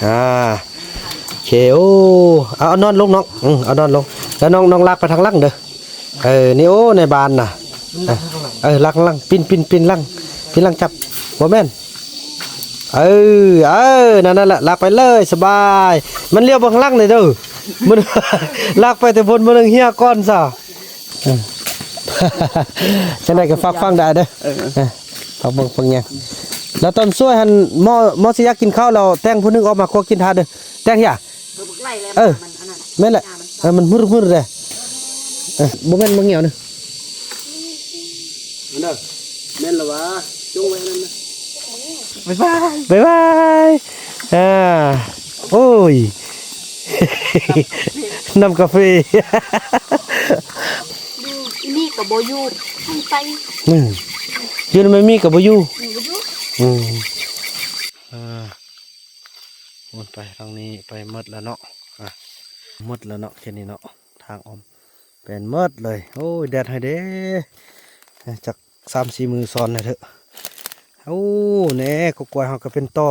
ອ່າ ໂອເຄ. ໂອ້ ເອົາ ເອົານອນລົງນ້ອງ. ອືມ ເອົານອນລົງ. ແລ້ວນ້ອງ ນ້ອງລາກໄປທາງຫຼັງເດີ. ເອີ ນີ້ ໂອ້ ໃນບ້ານນະ. ເອີ ລາກທາງຫຼັງ. ປີນ ປີນ ປີນຫຼັງ. ປີນຫຼັງຈັບ. ບໍ່ແມ່ນ. ເອີ ເອີ ນັ້ນ ນັ້ນແຫຼະ. ລາກໄປເລີຍ ສະບາຍ. ມັນລ້ຽວເບິ່ງຫຼັງນີ້ເດີ. ມັນ ລາກໄປແຕ່ພຸ້ນ ມັນເຫີ່ອກ່ອນຊະ. ເອີ ຈັ່ງໃດກໍຝາກຟັງໄດ້ເດີ. ເອີ ເອີ ຝາກເບິ່ງຝາກຫຍັງ. ແລ້ວຕອນຊ່ວຍຫັ້ນ ໝໍ ໝໍຊິຢາກກິນເຂົ້າແລ້ວ ແຕ່ງຜູ້ໜຶ່ງອອກມາຄົວກິນຖ້າເດີ. ແຕ່ງຫຍັງ? ເອີ ມັນອັນນັ້ນ ແມ່ນແຫຼະ. ເອີ ມັນຫຶດໆເດ້. ເອີ ບໍ່ແມ່ນບໍ່ງຽວນະ. ອັນນັ້ນ ແມ່ນລະຫວາ? ຈົ່ງໄວ້ອັນນັ້ນນະ. ບາຍບາຍ ບາຍບາຍ. ອ່າ ໂອ້ຍ ນ້ຳກາເຟ. ຢູ່ອີ່ນີ້ກໍບໍ່ຢູ່ ໃຫ້ໄປ. ອືມ ຢູ່ນຳແມ່ມີກໍບໍ່ຢູ່. ອືມ ບໍ່ຢູ່. ອືມ ອ່າ ວນໄປທາງນີ້ໄປໝົດແລ້ວເນາະ. ອ່າ ໝົດແລ້ວເນາະ ແຄ່ນີ້ເນາະ ທາງອ້ອມ ແປນໝົດເລີຍ. ໂອ້ຍ ແດດໃຫ້ເດ້ ຈັກສາມສີ່ມື້ຊ້ອນນະເຖາະ. ໂອ້ ແນ່ ກໍກ້ວຍເຮົາກໍເປັນຕໍ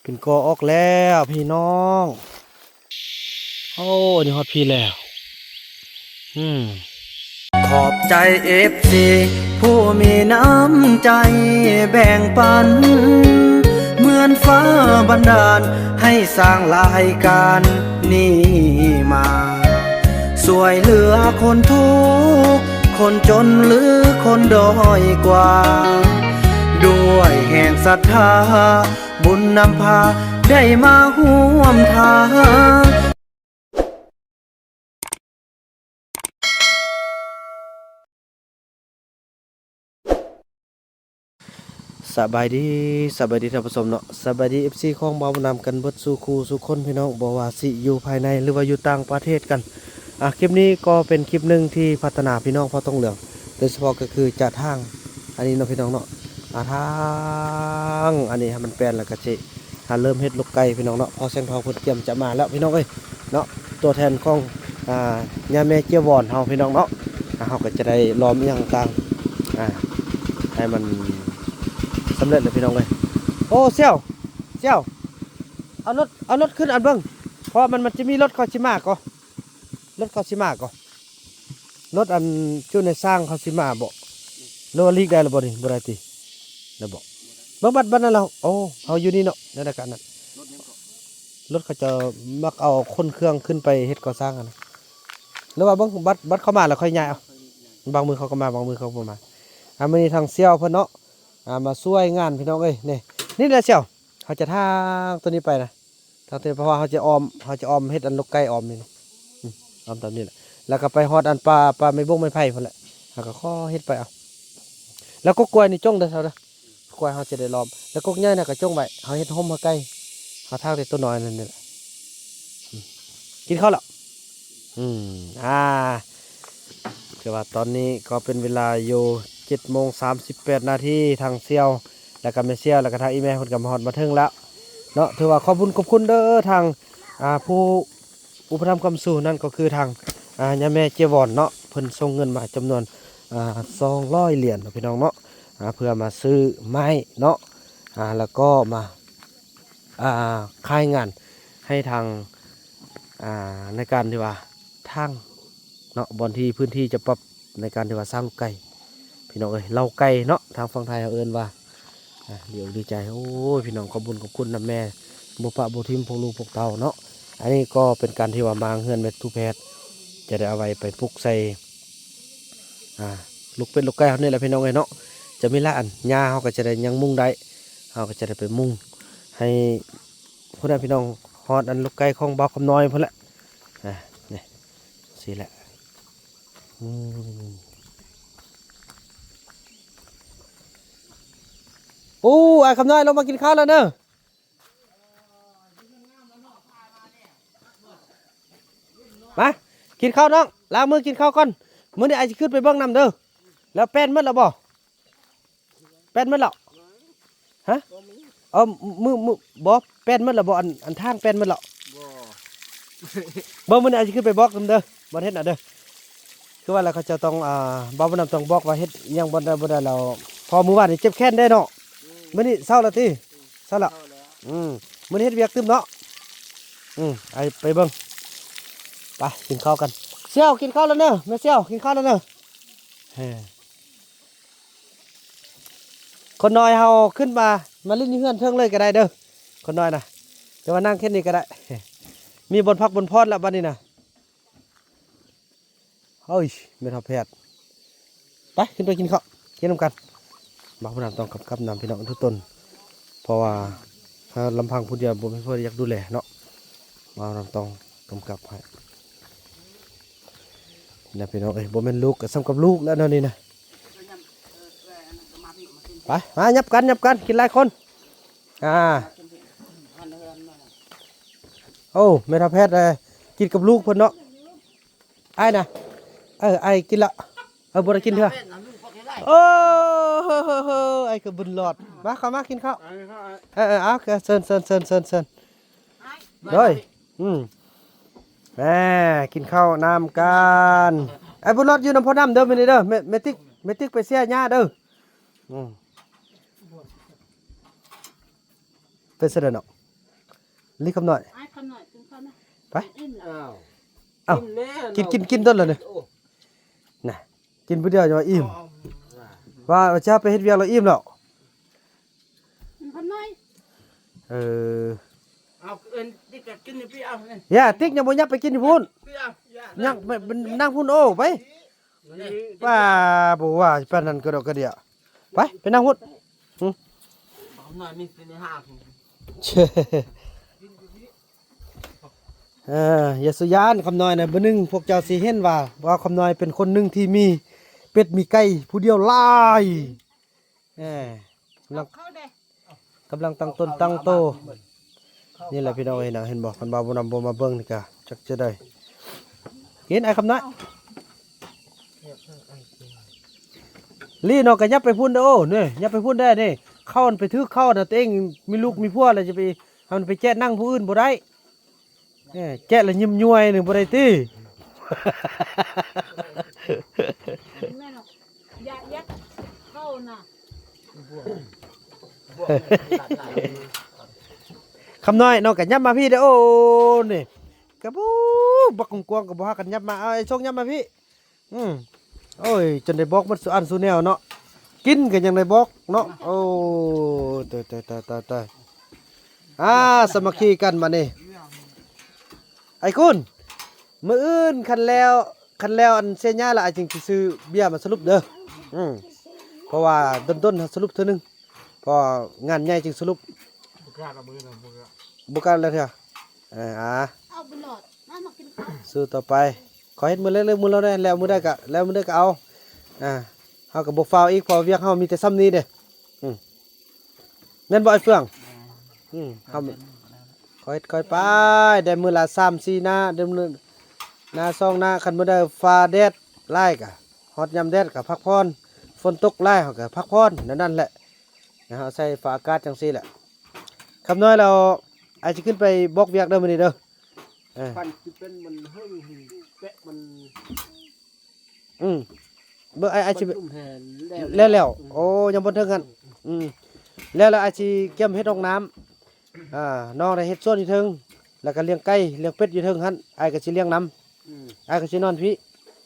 ເປັນກໍອອກແລ້ວພີ່ນ້ອງ. ໂອ້ ນີ້ຮອດພີ້ແລ້ວ. ອືມ ຂອບໃຈເອັຟຊີຜູ້ມີນ້ຳໃຈແບ່ງປັນ ເໝືອນຟ້າບັນດານໃຫ້ສ້າງລາຍການນີ້ມາ ຊ່ວຍເຫຼືອຄົນທຸກ ຄົນຈົນ ຫຼື ຄົນດ້ອຍກວ່າ ດ້ວຍແຮງສັດທາ ບຸນນຳພາໄດ້ມາຮ່ວມທາງ. ສະບາຍດີ ສະບາຍດີທ່ານຜູ້ຊົມເນາະ ສະບາຍດີເອັຟຊີຂອງບ່າວບຸນນຳກັນເບິດສູ່ຄູ່ສູ່ຄົນພີ່ນ້ອງ ບໍ່ວ່າຊິຢູ່ພາຍໃນ ຫຼືວ່າຢູ່ຕ່າງປະເທດກັນ. ອ່າ ຄລິບນີ້ກໍເປັນຄລິບໜຶ່ງທີ່ພັດທະນາພີ່ນ້ອງເຜົ່າຕົງເຫຼືອງ ໂດຍສະເພາະກໍຄືຈະທາງອັນນີ້ເນາະພີ່ນ້ອງເນາະ ອ່າ ທາງອັນນີ້ໃຫ້ມັນແປນ ແລ້ວກໍຊິ ອ່າ ເລີ່ມເຮັດລູກໄກ່ພີ່ນ້ອງເນາະ ພໍ່ແສງທອງເພິ່ນກຽມຈະມາແລ້ວພີ່ນ້ອງເອີຍເນາະ ຕົວແທນຂອງ ອ່າ ຍາແມ່ເຈຍວອນເຮົາພີ່ນ້ອງເນາະ ອ່າ ເຮົາກໍຈະໄດ້ລ້ອມອີ່ຫຍັງຕ່າງ ອ່າ ໃຫ້ມັນສຳເລັດແລ້ວພີ່ນ້ອງເອີຍ. ໂອ້ ສ່ຽວ ສ່ຽວ ເອົາລົດ ເອົາລົດຂຶ້ນອັນເບິ່ງ ເພາະວ່າມັນ ມັນຈະມີລົດເຂົາຊິມາກໍ ລົດເຂົາຊິມາກໍ ລົດອັນຈຸໃນຊ່າງເຂົາຊິມາບໍ ຫຼືວ່າຫຼີກໄດ້ແລ້ວບໍນີ້ ບໍ່ໄດ້ຕິ ແລ້ວບໍ ເບິ່ງບັດ ບັດນັ້ນແລ້ວ. ໂອ້ ເຮົາຢູ່ນີ້ເນາະ ໃນລາຍການນັ້ນ ລົດເຂົາເຈົ້າມັກເອົາຂົນເຄື່ອງຂຶ້ນໄປເຮັດກໍ່ສ້າງຫັ້ນນະ ຫຼືວ່າເບິ່ງບັດ ບັດເຂົາມາແລ້ວຄ່ອຍຍ້າຍເອົາ ບາງມື້ເຂົາກໍມາ ບາງມື້ເຂົາກໍບໍ່ມາ. ອ່າ ມື້ນີ້ທາງສ່ຽວເພິ່ນເນາະ ອ່າ ມາຊ່ວຍງານພີ່ນ້ອງເອີຍ ນີ້ ນີ້ແຫຼະສ່ຽວ ເຮົາຈະທາງຕົວນີ້ໄປນະ ທາງເທິງ ເພາະວ່າເຮົາຈະອ້ອມ ເຮົາຈະອ້ອມເຮັດອັນລູກໄກ່ອ້ອມນີ້ນະ ອືມ ອ້ອມຕາມນີ້ແຫຼະ ແລ້ວກໍໄປຮອດອັນປ່າ ປ່າໄມ້ບົງໄມ້ໄຜ່ພຸ້ນແຫຼະ ເຮົາກໍຂໍເຮັດໄປເອົາ. ແລ້ວກໍກ້ວຍນີ້ຈົ່ງເດີເຮົາເດີ ກ້ວຍເຮົາຈະໄດ້ລ້ອມ ແລ້ວກົກໃຫຍ່ນະກໍຈົ່ງໄວ້ ເຮົາເຮັດຮົ່ມໃຫ້ໄກ່ ເຮົາຖາກແຕ່ຕົວນ້ອຍນັ້ນນີ້ແຫຼະ. ອືມ ກິນເຂົ້າແລ້ວ. ອືມ ອ່າ ຄືວ່າຕອນນີ້ກໍເປັນເວລາຢູ່ເຈັດໂມງສາມສິບແປດນາທີ ທາງສ່ຽວ ແລ້ວກໍແມ່ສ່ຽວ ແລ້ວກໍທາງອີ່ແມ່ເພິ່ນກໍມາຮອດມາເຖິງແລ້ວເນາະ. ຖືວ່າຂອບບຸນຂອບຄຸນເດີທາງ ອ່າ ຜູ້ອຸປະຖຳຄ້ຳຊູ ນັ້ນກໍຄືທາງ ອ່າ ຍາແມ່ເຈຍວອນເນາະ ເພິ່ນສົ່ງເງິນມາຈຳນວນ ອ່າ ສອງຮ້ອຍຫຼຽນເນາະ ພີ່ນ້ອງເນາະ ອ່າ ເພື່ອມາຊື້ໄມ້ເນາະ ອ່າ ແລ້ວກໍມາ ອ່າ ຂາຍງານໃຫ້ທາງ ອ່າ ໃນການທີ່ວ່າທາງເນາະ ບ່ອນທີ່ພື້ນທີ່ຈະປັບໃນການທີ່ວ່າສ້າງລູກໄກ່ ພີ່ນ້ອງເອີຍ ເລົ້າໄກ່ເນາະ ທາງຝັ່ງໄທເຮົາເອີ້ນວ່າ ອ່າ ດີອົກດີໃຈ. ໂອ້ຍ ພີ່ນ້ອງ ຂອບບຸນຂອບຄຸນນຳແມ່ ບໍ່ປະບໍ່ຖິ້ມພວກລູກພວກເຕົ້າເນາະ. ອັນນີ້ກໍເປັນການທີ່ວ່າມາເຮືອນແມ່ຕູ້ແພດ ຈະໄດ້ເອົາໄວ້ໄປປຸກໃສ່ ອ່າ ລູກເປັດລູກໄກ່ເຮົານີ້ແຫຼະ ພີ່ນ້ອງເອີຍເນາະ. ຈະມີຫຼາຍອັນ ຫຍ້າເຮົາກໍຈະໄດ້ຍັງມຸງໄດ້ ເຮົາກໍຈະໄດ້ໄປມຸງໃຫ້ ພຸ້ນນະ ພີ່ນ້ອງ ຮອດອັນລູກໄກ່ຂອງບ່າວຄຳນ້ອຍພຸ້ນແຫຼະ. ອ່າ ນີ້ ຊີ້ແຫຼະ. ອືມ ໂອ້ ອ້າຍຄຳນ້ອຍ ລົງມາກິນເຂົ້າແລ້ວເນີ. ມາ ກິນເຂົ້ານ້ອງ ລ້າງມືກິນເຂົ້າກ່ອນ. ມື້ນີ້ອ້າຍຊິຂຶ້ນໄປເບິ່ງນຳເດີ. ແລ້ວແປ້ນໝົດແລ້ວບໍ່? ແປ້ນໝົດແລ້ວ? ຮະ? ບໍ່ມີ. ເອີ ມື້ ມື້ ບໍ່ ແປ້ນໝົດແລ້ວບໍ່? ອັນ ອັນທາງແປ້ນໝົດແລ້ວ? ບໍ່. ເບິ່ງ ມື້ນີ້ອ້າຍຊິຂຶ້ນໄປບອກນຳເດີ ບໍ່ເຮັດນະເດີ. ຄືວ່າແລ້ວ ເຂົາເຈົ້າຕ້ອງ ອ່າ ບ່າວບຸນນຳຕ້ອງບອກວ່າເຮັດຫຍັງບໍ່ໄດ້ ບໍ່ໄດ້ແລ້ວ ເພາະມື້ວານນີ້ເຈັບແຂນເດ້ເນາະ. ອືມ ມື້ນີ້ເຊົາແລ້ວຕິ? ອືມ ເຊົາແລ້ວ. ເຊົາແລ້ວ. ອືມ ມື້ນີ້ເຮັດວຽກຕື່ມເນາະ. ອືມ ໄປ ໄປເບິ່ງ ໄປກິນເຂົ້າກັນ. ສ່ຽວ ກິນເຂົ້າແລ້ວເນີ ແມ່ສ່ຽວ ກິນເຂົ້າແລ້ວເນີ. ເອີ ຄົນນ້ອຍເຮົາຂຶ້ນມາ ມາຫຼິ້ນຢູ່ເຮືອນເທິງເລີຍກໍໄດ້ເດີ ຄົນນ້ອຍນະ ແຕ່ວ່ານັ່ງແຄ່ນີ້ກໍໄດ້ ມີບ່ອນພັກບ່ອນຜ່ອນແລ້ວບັດນີ້ນະ. ເຮີ້ຍ ແມ່ເຖົ້າແພດ ໄປ ຂຶ້ນໄປກິນເຂົ້າ ກິນນຳກັນ. ບ່າວຜູ້ນຳຕ້ອງກຳກັບນຳພີ່ນ້ອງທຸກຕົນ ເພາະວ່າຖ້າລຳພັງຜູ້ດຽວບໍ່ມີໃຜຢາກດູແລເນາະ ບ່າວນຳຕ້ອງກຳກັບໃຫ້ນະພີ່ນ້ອງເອີຍ. ບໍ່ແມ່ນລູກກໍສ່ຳກັບລູກແລ້ວແນວນີ້ນະ. ໄປ ມາ ຫຍັບກັນ ຫຍັບກັນ ກິນຫຼາຍຄົນ. ອ່າ ໂອ້ ແມ່ເຖົ້າແພດ ເອີ ກິນກັບລູກເພິ່ນເນາະ. ອ້າຍນະ ເອີ ອ້າຍກິນລະ ເອີ ບໍ່ໄດ້ກິນເທື່ອ. ໂອ້ ອ້າຍຄືບຸນຫຼອດ ມາ ເຂົ້າມາກິນເຂົ້າ. ເອີ ເອີ ເອົາ ເຊີນ ເຊີນ ເຊີນ ເຊີນ ເຊີນ ໂດຍ ອືມ ແໝ່ ກິນເຂົ້ານຳກັນ. ອ້າຍບຸນຫຼອດຢູ່ນຳພໍ່ນຳເດີມື້ນີ້ເດີ ແມ່ ແມ່ຕິກ ແມ່ຕິກໄປເສຍຫຍ້າເດີ. ອືມ ເປັນຊັ້ນເນາະ ລີຄຳນ້ອຍ ອ້າຍຄຳນ້ອຍ ກິນເຂົ້ານະ ໄປ ກິນອີ່ມລະ. ອ້າວ ກິນແລ້ວ ເອົ້າ ກິນ ກິນ ກິນຕົ້ນລະນີ້ ໂອ້ ນະ ກິນຜູ້ດຽວຍັງວ່າອີ່ມ ເອົາ ວ່າຈະໄປເຮັດວຽກແລ້ວອີ່ມແລ້ວ ຄຳນ້ອຍ ເອີ ເອົາ ເອີ້ນຕິກກັບກິນຢູ່ພີ້ ເອົາ ຢ່າ ຕິກຍັງບໍ່ຫຍັບໄປກິນຢູ່ພຸ້ນ ພີ້ ເອົາ ຍັງ ນັ່ງພຸ້ນ ໂອ້ ໄປ ວ່າບໍ່ວ່າປານນັ້ນກະດອກກະເດຍ. ໄປ ໄປນັ່ງພຸ້ນ ຫື ເອີ ຢ່າສຸຍານຄຳນ້ອຍນະ. ມື້ໜຶ່ງພວກເຈົ້າຊິເຫັນວ່າ ວ່າຄຳນ້ອຍເປັນຄົນໜຶ່ງທີ່ມີເປັດມີໄກ່ຜູ້ດຽວຫຼາຍ. ເອີ ກຳລັງ ກຳລັງຕັ້ງຕົນຕັ້ງໂຕ. ນີ້ແຫຼະພີ່ນ້ອງເອີຍນະ ເຫັນບໍ່ ຄັນວ່າບໍ່ນຳບໍ່ມາເບິ່ງນີ້ກະຈັກຈະໄດ້ກິນ. ອ້າຍຄຳນ້ອຍ ລີເນາະ ກະຫຍັບໄປພຸ້ນເດີ. ໂອ້ ນີ້ຫຍັບໄປພຸ້ນແດ່ນີ້ ເຂົ້າມັນໄປຖືກເຂົ້ານະ ຕົວເອງມີລູກມີຜົວແລ້ວ ຈະໄປ ໃຫ້ມັນໄປແຈະໜັງຜູ້ອື່ນບໍ່ໄດ້. ເອີ ແຈະລະຍິ້ມຍ້ວຍໜຶ່ງບໍ່ໄດ້ຕິ. ແມ່ນຫຍັງ ຢາກເຮັດເຂົ້ານະ ຄຳນ້ອຍເນາະ ກະຫຍັບມາພີ້ເດີ. ໂອ້ ນີ້ກະບູ ບັກກວາງໆ ກະບໍ່ຫາກັນຫຍັບມາ. ເອົາ ໄອ້ຊົງຫຍັບມາພີ້. ອືມ ໂອ້ຍ ຈົນໄດ້ບອກໝົດສູ່ອັນສູ່ແນວເນາະ ກິນກໍຍັງໄດ້ບອກເນາະ. ໂອ້ ຕາຍ ຕາຍ ຕາຍ ຕາຍ ຕາຍ ອ່າ ສາມັກຄີກັນບາດນີ້. ໄອ້ຄຸນ ມື້ອື່ນຄັນແລ້ວ ຄັນແລ້ວອັນເສຍຫຍ້າລະ ອ້າຍຈຶ່ງຊິຊື້ເບຍມາສະຫຼຸບເດີ. ອືມ ເພາະວ່າດົນໆ ເຮົາສະຫຼຸບເທື່ອໜຶ່ງ ເພາະງານໃຫຍ່ຈຶ່ງສະຫຼຸບ. ບໍ່ກ້າແລ້ວເທື່ອ. ເອີ ອ່າ ເອົາບຸນຫຼອດ ມາ ມາກິນເຂົ້າ ສູ້ຕໍ່ໄປ. ຂໍເຮັດມື້ເລັກເລີກມື້ນ້ອຍແດ່ ແລ້ວມື້ໃດກະ ແລ້ວມື້ໃດກະເອົາ. ອ່າ ເຮົາກະບໍ່ຟ້າວອີກ ເພາະວຽກເຮົາມີແຕ່ສ່ຳນີ້ເດ້. ອືມ ແມ່ນບໍ່ອ້າຍເຟືອງ? ອືມ ເຮົາຄ່ອຍເຮັດຄ່ອຍໄປ ໄດ້ມື້ລະສາມສີ່ນາ ໄດ້ມື້ນາສອງນາ. ຄັນມື້ໃດຟ້າແດດຫຼາຍກະ ຮອດຍາມແດດກະພັກຜ່ອນ ຝົນຕົກຫຼາຍເຮົາກະພັກຜ່ອນ ແນວນັ້ນແຫຼະ. ເຮົາໃສ່ຟ້າອາກາດຈັ່ງຊີ້ແຫຼະ. ຄຳນ້ອຍແລ້ວ ອ້າຍຊິຂຶ້ນໄປບອກວຽກເດີມື້ນີ້ເດີ. ເອີ ມັນຊິເປັນມັນເຫິງແປະມັນ ອືມ ເບິ່ງ ອ້າຍ ອ້າຍຊິ ມັນຊຸ່ມແຮ່ແລ້ວ ແລ້ວ ແລ້ວ ອືມ ໂອ້ ຍັງບໍ່ເຖິງຫັ້ນ. ອືມ ແລ້ວ ແລ້ວອ້າຍຊິກຽມເຮັດຫ້ອງນ້ຳ. ອ່າ ນ້ອງໄດ້ເຮັດສວນຢູ່ເທິງ ແລ້ວກະລ້ຽງໄກ່ລ້ຽງເປັດຢູ່ເທິງຫັ້ນ ອ້າຍກະຊິລ້ຽງນຳ. ອືມ ອ້າຍກະຊິນອນພີ້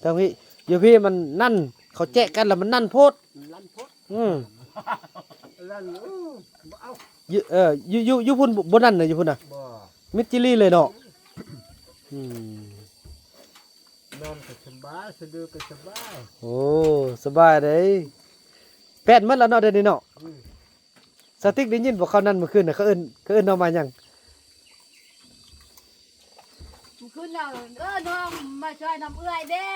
ເທິງພີ້ ຢູ່ພີ້ມັນນັ້ນ ເຂົາແຈະກັນລະມັນນັ້ນໂພດ. ມັນນັ້ນໂພດ. ອືມ ນັ້ນ ເອີ ບໍ່ເອົາ ຢູ່ ເອີ ຢູ່ ຢູ່ ຢູ່ພຸ້ນບໍ່ນັ້ນນະ ຢູ່ພຸ້ນນະ ບໍ່ ມິດຈີ່ຫຼີ່ເລີຍເນາະ. ອືມ ນອນກໍສະບາຍ ສະເດືອກໍສະບາຍ. ໂອ້ ສະບາຍເດ້ ແປ້ນໝົດລະເນາະ ດຽວນີ້ເນາະ. ອືມ ສາວຕິກໄດ້ຍິນບໍ່ ເຂົານັ້ນມື້ຄືນນະ ເຂົາເອີ້ນ ເຂົາເອີ້ນນ້ອງມາຫຍັງ? ມື້ຄືນນະ ເອີ ນ້ອງມາຊ່ອຍນຳເອື້ອຍແດ່.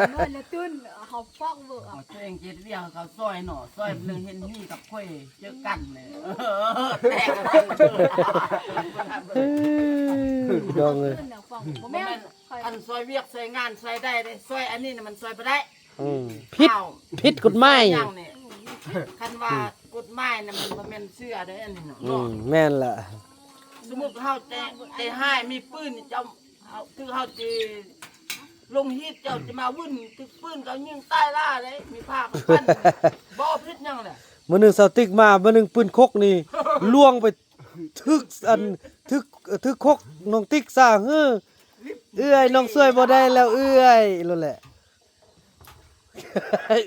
ເມື່ອລະຕື່ນ ເຮົາຟັງເບິ່ງ ຕົວເອງເຮັດວຽກເຂົາຊ່ອຍເນາະ ຊ່ອຍເລື່ອງເຮັດມີກັບຂ້ອຍເຈີກັນເລີຍ. ເອີ ພີ່ນ້ອງເອີຍ ບໍ່ແມ່ນ ອັນຊ່ອຍວຽກຊ່ອຍງານຊ່ອຍໄດ້ເດ້ ຊ່ອຍອັນນີ້ນະມັນຊ່ອຍບໍ່ໄດ້. ອືມ ຜິດ ຜິດກົດໝາຍ ຄັນວ່າ ອືມ ກົດໝາຍນະມັນບໍ່ແມ່ນເຊື່ອເດ້ ອັນນີ້ເນາະ. ອືມ ແມ່ນລະ ສົມມຸດເຮົາແຕ່ ແຕ່ຮ້າຍມີປືນ ເຈົ້າ ເຮົາ ຄືເຮົາຊິລົງຮີດ ເຈົ້າຈະມາວຶ່ນ ຖືກປືນເຂົາຍິງຕາຍລາເດ້ ມີຜ້າພັນ ບໍ່ຜິດຫຍັງແຫຼະ. ມື້ໜຶ່ງສາວຕິກມາ ມື້ໜຶ່ງປືນຄົກນີ້ລ່ວງໄປ ຖືກອັນ ຖືກ ຖືກຄົກນ້ອງຕິກຊະ ເຮີ້ ເອື້ອຍ ນ້ອງຊ່ວຍບໍ່ໄດ້ແລ້ວເອື້ອຍ ໂລດແຫຼະ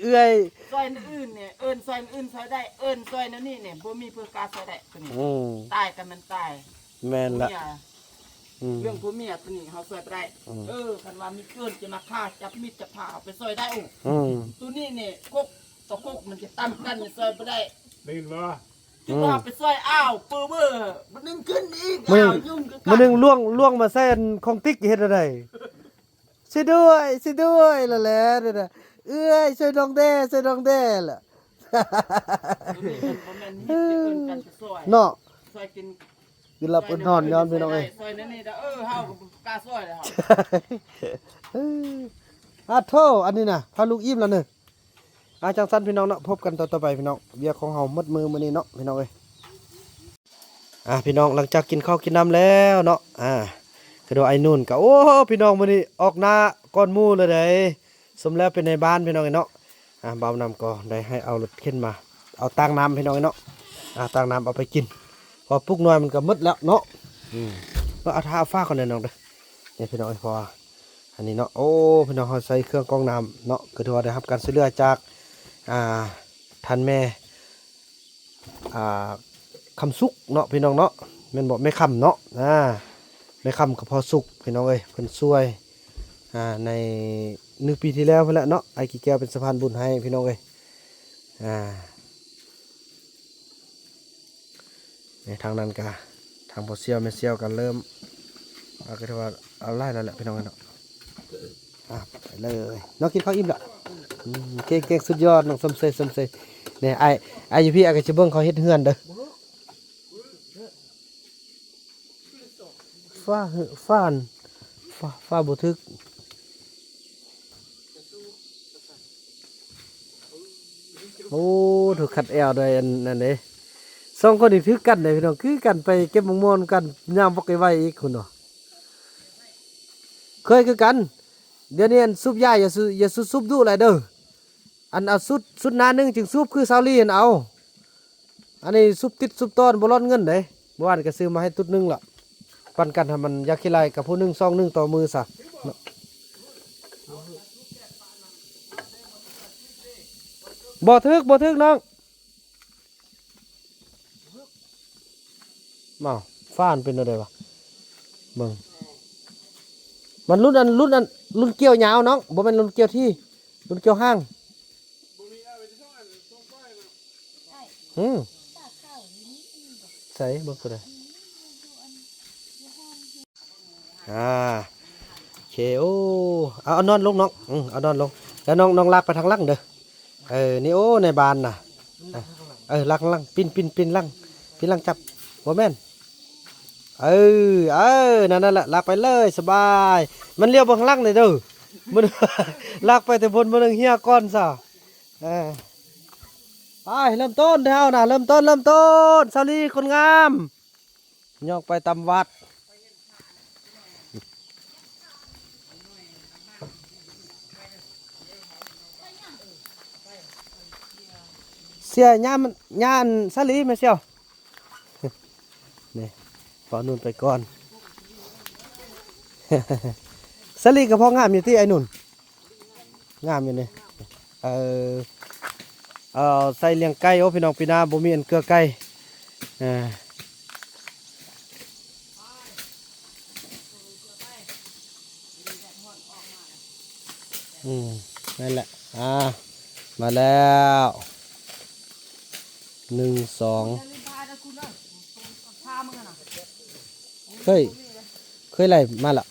ເອື້ອຍ ຊ່ອຍອັນອື່ນນີ້ ເອີ້ນຊ່ອຍອັນອື່ນຊ່ອຍໄດ້ ເອີ້ນຊ່ອຍແນວນີ້ນີ້ ບໍ່ມີຜູ້ກ້າຊ່ອຍໄດ້ ຕົວນີ້ ອືມ ຕາຍກໍແມ່ນຕາຍ ແມ່ນລະ ເມຍ ອືມ ເລື່ອງຜົວເມຍຕົວນີ້ເຮົາຊ່ວຍບໍ່ໄດ້ ອືມ ເອີ ຄັນວ່າມີເກີນຈະມາຂ້າ ຈັບມີດຈັບພາເຮົາໄປຊ່ວຍໄດ້ ອືມ ຕົວນີ້ນີ້ ກົກຕໍ່ກົກມັນຈະຕຳກັນ ຊ່ວຍບໍ່ໄດ້ ໄດ້ຍິນບໍ່? ອືມ ຈະວ່າໄປຊ່ວຍອ້າວ ເປີເບີ ມັນດຶງຂຶ້ນອີກ ອ້າວ ຫຍຸ້ງຄືກັນ ມື້ໜຶ່ງລ່ວງ ລ່ວງມາໃສ່ອັນຂອງຕິກເຮັດແນວໃດ? ຊ່ວຍດ້ວຍ ຊ່ວຍດ້ວຍ ລະແຫຼະ ເອື້ອຍ ຊ່ວຍນ້ອງແດ່ ຊ່ວຍນ້ອງແດ່ ລະ ຕົວນີ້ມັນບໍ່ແມ່ນເຮັດ ຈະເອີ້ນກັນໄປຊ່ວຍ ເນາະ ຊ່ວຍກິນ ກິນຫຼັບອົດນອນນອນ ພີ່ນ້ອງເອີຍ ຊ່ວຍແນວນີ້ເດີ ເອີ ເຮົາກໍບໍ່ກ້າຊ່ວຍແລ້ວ ອາໂທ ອັນນີ້ນະ ພາລູກອີ່ມແລ້ວເນີ ອາ ຈັ່ງຊັ້ນພີ່ນ້ອງເນາະ ພົບກັນຕອນຕໍ່ໄປພີ່ນ້ອງ ວຽກຂອງເຮົາໝົດມື້ມື້ນີ້ເນາະ ພີ່ນ້ອງເອີຍ. ອ່າ ພີ່ນ້ອງ ຫຼັງຈາກກິນເຂົ້າກິນນ້ຳແລ້ວເນາະ ອ່າ ກະໂດຍອ້າຍນຸ່ນກະ ໂອ້ ພີ່ນ້ອງ ມື້ນີ້ອອກໜ້າກ່ອນໝູ່ເລີຍເດ້ ສົມແລ້ວເປັນນາຍບ້ານ ພີ່ນ້ອງເອີຍເນາະ. ອ່າ ບ່າວນຳກໍໄດ້ໃຫ້ເອົາລົດເຂັນມາ ເອົາຕາງນ້ຳ ພີ່ນ້ອງເອີຍເນາະ ອ່າ ຕາງນ້ຳເອົາໄປກິນ ເພາະປູກໜ່ວຍມັນກໍໝົດແລ້ວເນາະ. ອືມ ເອົາຖ້າເອົາຟ້າກ່ອນເດີນ້ອງເດີ ນີ້ພີ່ນ້ອງເອີຍ ເພາະວ່າອັນນີ້ເນາະ ໂອ້ ພີ່ນ້ອງ ເຮົາໃຊ້ເຄື່ອງກອງນ້ຳເນາະ ກໍຖືວ່າໄດ້ຮັບການຊ່ວຍເຫຼືອຈາກ ອ່າ ທ່ານແມ່ ອ່າ ຄຳສຸກເນາະ ພີ່ນ້ອງເນາະ ແມ່ນບໍ່ ແມ່ຄຳເນາະ ອ່າ ແມ່ຄຳກັບພໍ່ສຸກ ພີ່ນ້ອງເອີຍ ເພິ່ນຊ່ວຍ ອ່າ ໃນ ໜຶ່ງປີທີ່ແລ້ວພຸ້ນແຫຼະເນາະ ອ້າຍກີແກ້ວເປັນສະພານບຸນໃຫ້ ພີ່ນ້ອງເອີຍ ອ່າ ນີ້ທາງນັ້ນກະ ທາງພໍ່ສ່ຽວແມ່ສ່ຽວກະເລີ່ມ ອ່າ ກໍຖືວ່າເອົາຫຼາຍແລ້ວແຫຼະ ພີ່ນ້ອງເອີຍເນາະ. ອ່າ ໄປເລີຍ ນ້ອງກິນເຂົ້າອີ່ມແລ້ວ ອືມ ເກັ່ງໆ ສຸດຍອດ ນ້ອງຊົມເຊີຍ ຊົມເຊີຍ. ນີ້ ອ້າຍ ອ້າຍຢູ່ພີ້ ອ້າຍກໍຊິເບິ່ງເຂົາເຮັດເຮືອນເດີ ຟ້າ ຟ້າ ຟ້າ ຟ້າບໍ່ຖືກ ໂອ້ ຖືກຄັດແອວໂດຍອັນນັ້ນເດ້ ສອງຄົນນີ້ຖືກກັນເດ້ ພີ່ນ້ອງ ຄືກັນ ໄປເກັບໝາກມ່ວງນຳກັນ ຍາມບັກໄວໆອີກພຸ້ນເນາະ. ເຄີຍຄືກັນ ດຽວນີ້ອັນສູບຢາ ຢ່າສູບ ຢ່າສູບ ສູບດຸຫຼາຍເດີ ອັນເອົາສູບ ສູບໜ້າໜຶ່ງຈຶ່ງສູບ ຄືຊາວລີຫັ້ນເອົາ ອັນນີ້ສູບຕິດສູບຕໍ່ ບໍ່ລ້ອນເງິນເດ້. ເມື່ອວານກໍຊື້ມາໃຫ້ຕຸດໜຶ່ງລະ ປັນກັນ ໃຫ້ມັນຢ່າຂີ້ໄລ່ກັບຜູ້ໜຶ່ງສອງໜຶ່ງຕໍ່ມື້ຊະເນາະ. ບໍ່ຖືກ ບໍ່ຖືກນ້ອງ. ອ້າວ ຟ້າມັນເປັນແນວໃດວະ? ເບິ່ງ ມັນລຸ້ນອັນ ລຸ້ນອັນ ລຸ້ນກ່ຽວຍາວນ້ອງ ບໍ່ແມ່ນລຸ້ນກ່ຽວທີ່ ລຸ້ນກ່ຽວຫາງ. ຫື ໃສ ເບິ່ງໂຕໃດ? ອ່າ ໂອເຄ ໂອ້ ເອົາ ເອົານອນລົງນ້ອງ ອື ເອົານອນລົງ ແລ້ວນ້ອງ ນ້ອງລາກໄປທາງຫຼັງເດີ. ເອີ ນີ້ ໂອ້ ໃນບ້ານນະ ເອີ ລາກຫຼັງ ປິ່ນ ປິ່ນ ປິ່ນຫຼັງ ປິ່ນຫຼັງຈັບ ບໍ່ແມ່ນ ເອີ ເອີ ນັ້ນ ນັ້ນແຫຼະ ລາກໄປເລີຍ ສະບາຍ. ມັນລ້ຽວເບິ່ງຂ້າງຫຼັງນີ້ເດີ ມັນ ລາກໄປແຕ່ພຸ້ນ ມັນເຫີ່ຽກ່ອນຊະ. ເອີ ໄປ ເລີ່ມຕົ້ນເຮົານະ ເລີ່ມຕົ້ນ ເລີ່ມຕົ້ນ ສາວລີຄົນງາມ ຍ່ອງໄປຕາມວັດ ເສຍຫຍ້າມັນ ຫຍ້າອັນສາລີແມ່ສ່ຽວ ນີ້ ພໍ່ໜຸ່ນໄປກ່ອນ ສາລີກໍພໍງາມຢູ່ຕິອ້າຍໜຸ່ນ? ງາມຢູ່ນີ້ ເອີ ເອົາໃສ່ລ້ຽງໄກ່. ໂອ້ ພີ່ນ້ອງ ປີໜ້າບໍ່ມີອັນເກືອໄກ່ ເອີ ອືມ ນັ້ນແຫຼະ ອ່າ ມາແລ້ວ ໜຶ່ງ ສອງ ເຄີຍ ເຄີຍໄລ່ມາລະ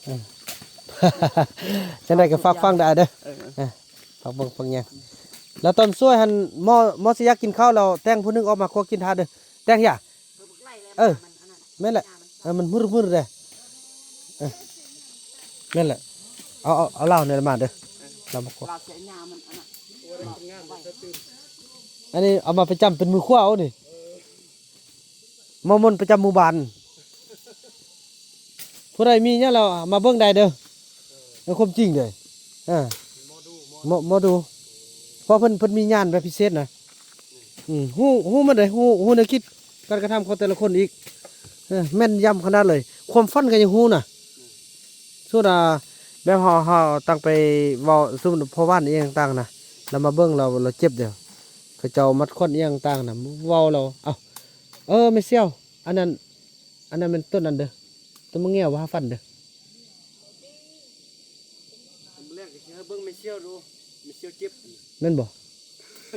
ເອີ ຈັ່ງໃດກໍຝາກຟັງເດີອ້າຍເດີ ເອີ ຝາກເບິ່ງຝາກຫຍັງ ແລ້ວຕອນຊ່ວຍຫັ້ນ ໝໍ ໝໍຊິຢາກກິນເຂົ້າແລ້ວ ແຕ່ງຜູ້ໜຶ່ງອອກມາຄົວກິນຖ້າເດີ ແຕ່ງຢ່າ ເອີ ແມ່ນແຫຼະ ເອີ ມັນມຶດໆເດ້ ເອີ ແມ່ນແຫຼະ ເອົາ ເອົາ ເອົາລາວນີ້ມາເດີ ລາວມາຄົວ ອັນນີ້ເອົາມາປະຈຳເປັນມືຂວາເອົານີ້. ໝໍມົນປະຈຳໝູ່ບ້ານ ຜູ້ໃດມີຫຍັງແລ້ວມາເບິ່ງໄດ້ເດີ ເອີ ຄວາມຈິງເດີ ເອີ ໝໍ ໝໍດູ ເພາະເພິ່ນ ເພິ່ນມີຍານແບບພິເສດນະ ອືມ ຮູ້ ຮູ້ໝົດເດ້ ຮູ້ ຮູ້ແນວຄິດການກະທຳຂອງແຕ່ລະຄົນອີກ. ເອີ ແມ່ນຢຳຂະໜາດເລີຍ ຄວາມຝັນກໍຍັງຮູ້ນະ. ສົມມຸດວ່າແບບເຮົາ ເຮົາຕັ້ງໄປເວົ້າ ສົມມຸດພໍ່ບ້ານອີ່ຫຍັງຕ່າງນະ ລາວມາເບິ່ງ ລາວ ລາວເຈັບເດ້ ເຂົາເຈົ້າມັດຂວັນອີ່ຫຍັງຕ່າງນະ ເວົ້າລາວ ເອົ້າ ເອີ ແມ່ສ່ຽວ ອັນນັ້ນ ອັນນັ້ນແມ່ນຕົ້ນນັ້ນເດີ ຕົ້ນໝາກງຽວບໍ່ ຫາຟັນເດີ. ມື້ແລງກໍຊິໃຫ້ເບິ່ງແມ່ສ່ຽວດູ ແມ່ສ່ຽວເຈັບ ແມ່ນບໍ່?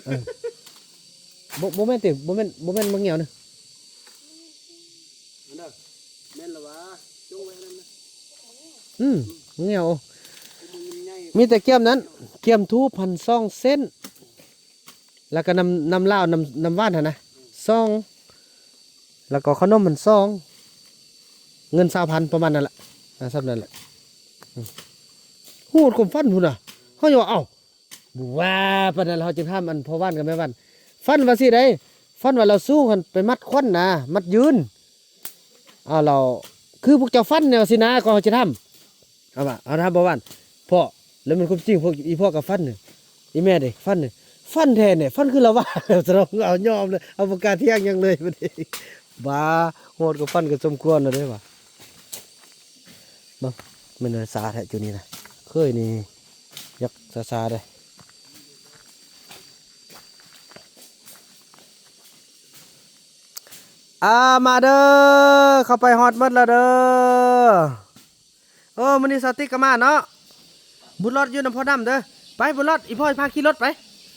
ເອີ ບໍ່ ບໍ່ແມ່ນຕິ ບໍ່ແມ່ນ ບໍ່ແມ່ນໝາກງຽວນະ ອັນນັ້ນ ແມ່ນລະຫວາ ຈົ່ງໄວ້ອັນນັ້ນນະ. ອືມ ໝາກງຽວ ໂອ້ ມີແຕ່ກຽມນັ້ນ ກຽມທູບຫັ້ນສອງເສັ້ນ ແລ້ວກໍນ້ຳ ນ້ຳລາວ ນ້ຳ ນ້ຳຫວານຫັ້ນນະສອງ ແລ້ວກໍຂະໜົມຫັ້ນສອງ ເງິນຊາວພັນ ປະມານນັ້ນແຫຼະ ອ່າ ສ່ຳນັ້ນແຫຼະ. ອືມ ຮູ້ຄວາມຝັນພຸ້ນນະ ເຮົາຍັງວ່າ ເອົ້າ ບໍ່ວ່າປານນັ້ນ ເຮົາຈຶ່ງຖາມອັນພໍ່ບ້ານກັບແມ່ບ້ານ ຝັນວ່າຊີ້ໃດ ຝັນວ່າລາວສູງຫັ້ນ ໄປມັດຂວັນນະ ມັດຢືນ ເອົາ ລາວ ຄືພວກເຈົ້າຝັນແນວຊີ້ນະ ກໍເຮົາຊິຖາມ ເອົາວ່າ ເອົາ ຖາມພໍ່ບ້ານ ພໍ່ ແລ້ວແມ່ນຄວາມຈິງ ພວກອີ່ພໍ່ກໍຝັນ ອີ່ແມ່ເດ້ຝັນ ຝັນແທ້ແນ່ ຝັນຄືລາວວ່າ ສະດອກ ເອົາຍອມເລີຍ ເອົາ ບໍ່ກ້າຖຽງຫຍັງເລີຍບັດນີ້. ບ້າ ໂຫດກວ່າຝັນກໍສົມຄວນແລ້ວເດ້ວ່າ. ເບິ່ງ ແມ່ນຊາແທ້ຈຸນີ້ນະ ເຄີຍນີ້ ຢາກຊາໆເດ້. ອ່າ ມາເດີ ເຂົ້າໄປຮອດໝົດແລ້ວເດີ. ເອີ ມື້ນີ້ສາວຕິກກໍມາເນາະ ບຸນລອດຢູ່ນຳພໍ່ດຳເດີ. ໄປບຸນລອດ ອີ່ພໍ່ພາຂີ່ລົດໄປ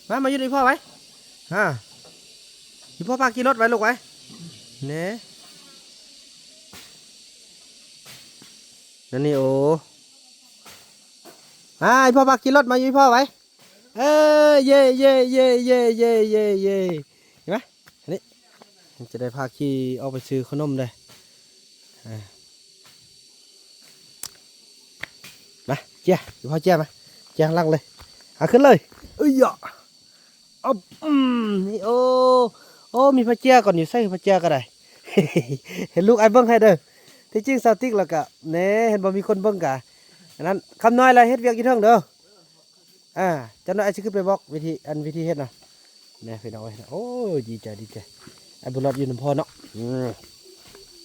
ມາ ມາຢູ່ນຳອີ່ພໍ່ໄວ້ ອ່າ ອີ່ພໍ່ພາຂີ່ລົດໄວ້ລູກໄວ້ ເນ ນັ້ນນີ້ ໂອ້ ອ່າ ອີ່ພໍ່ພາຂີ່ລົດ ມາຢູ່ອີ່ພໍ່ໄວ້. ເອີ ເຢ ເຢ ເຢ ເຢ ເຢ ເຢ ເຫັນບໍ່? ອັນນີ້ ຈະໄດ້ພາຂີ່ອອກໄປຊື້ຂະໜົມເດ້. ອ່າ ມາ ເຈຍ ອີ່ພໍ່ເຈຍ ມາ ເຈຍຂ້າງຫຼັງເລີຍ ເອົາຂຶ້ນເລີຍ. ເອີຍ ອອບ ອືມ ນີ້ ໂອ້ ໂອ້ ມີຜ້າເຈຍກ່ອນ ຢູ່ໃສຜ້າເຈຍກໍໄດ້ ໃຫ້ລູກອ້າຍເບິ່ງໃຫ້ເດີ. ທີ່ຈິງສາວຕິກແລ້ວກະ ແນ່ ເຫັນບໍ່ ມີຄົນເບິ່ງກະ ອັນນັ້ນ ຄຳນ້ອຍລະເຮັດວຽກຢູ່ເທິງເດີ. ອ່າ ຈັກໜ່ອຍອ້າຍຊິຂຶ້ນໄປບອກວິທີ ອັນ ວິທີເຮັດນະ ແນ່ ພີ່ນ້ອງເອີຍ. ໂອ້ຍ ດີໃຈ ດີໃຈ ອ້າຍບຸນລອດຢູ່ນຳພໍ່ເນາະ. ອືມ